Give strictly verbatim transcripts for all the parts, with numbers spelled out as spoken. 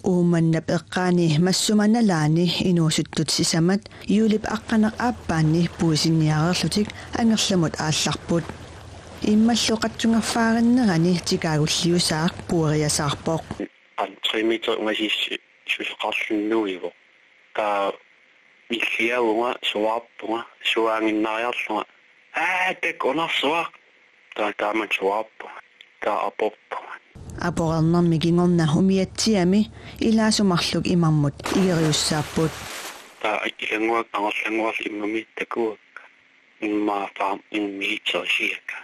Uummannap eqqaani Massuma nalaani inuusuttut sisamat juulip aqqaneq-aappaanni puisinniareerlutik Angerlamut aallarput. Immallu qatsungerfaarinnerani tikaagulliusaaq pueriasaarpoq. Qantrimitut ungasissi susoqarlunnuivoq. Taa milliavunga suaarpunga, suaanginnariarlunga. Aa, tak unarsuaq. Taa taaman suaarpunga. Taa aporpunga. Aporernermi kingorna umiatsiami ilaasumarluk imarmut igeriussaapput. Taa ilannguak angerlannguarlu immamiit takuakka. Immaqa faam immiitsersiakka.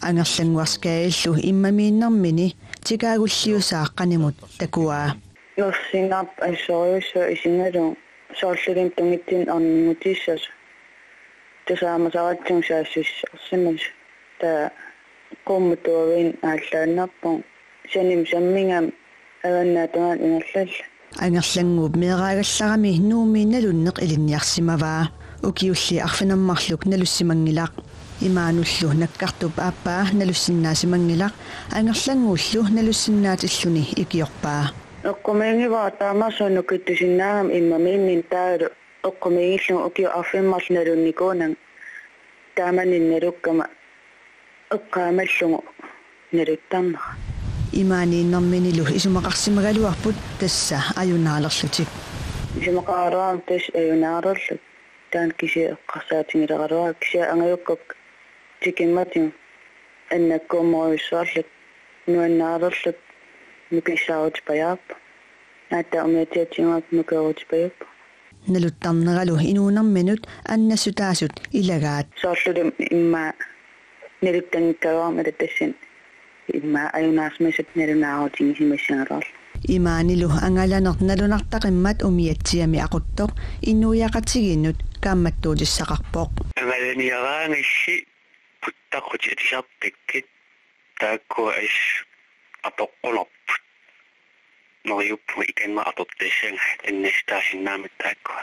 Angerlannguarskaillu immamiinnermini tikaagulliusaaq qanimut takuaa. Nersinap assorujussuaq isigalugu soorlulimi tungitsinni ornigutissasoq. Tusaamasaratsigu saassussisarsimasoq. Taa qummut tuaviinnaq aallaannarpunga. Sanimut sammingami avannaata tungaanut ingerlallugu. Angerlannguup meeraagallarami Nuummi nalunneq ilinniarsimavaa. Ukiulli arfineq-marluk nalussimanngilaq. Imaanullu nakkartup aappaa nalussinnaasimanngilaq, Angerlannguullu nalussinnaatilluni ikiorpaa. Eqqumiigivara taamaasilluni nukittusinnaagami immamiinnini taavalu eqqumiigillugu ukiut arfineq-marluk nalunnikuunanga taamani nalukkama eqqaamallugu naluttarnera. Imaaniinnerminilu isumaqarsimagaluarput tassa ajunaalerlutik. Isumaqaraluarama tassa ajunaalerlutik. Taanna kisiat eqqarsaatigileralua kisiat angajukkakka tikimmatigut annakkuummerujussuarlutik nuannaalerlutik nukissaarutipajaarput. Aatsaat umiatsiatsinnguakka nukeerutipajaarput. Naluttarneralu inuunerminut annassutaasut ilagaat. Soorlulimi immaqa naluttanngikkaluarmata tassani immaqa ajunaarsimasut nalunaarutigisimassagaluarluni. Imaanilu angalaneq nalunartaqimmat umiatsiami aquttoq inuiaqatigiinnut kaammattuutissaqarpoq. Angalaniaraangassi puttaqqutit atisartakkit taakkua assut apeqqunerput. Neriuppunga ikanneq atortassangaat annassutaasinnaammatit taakkua.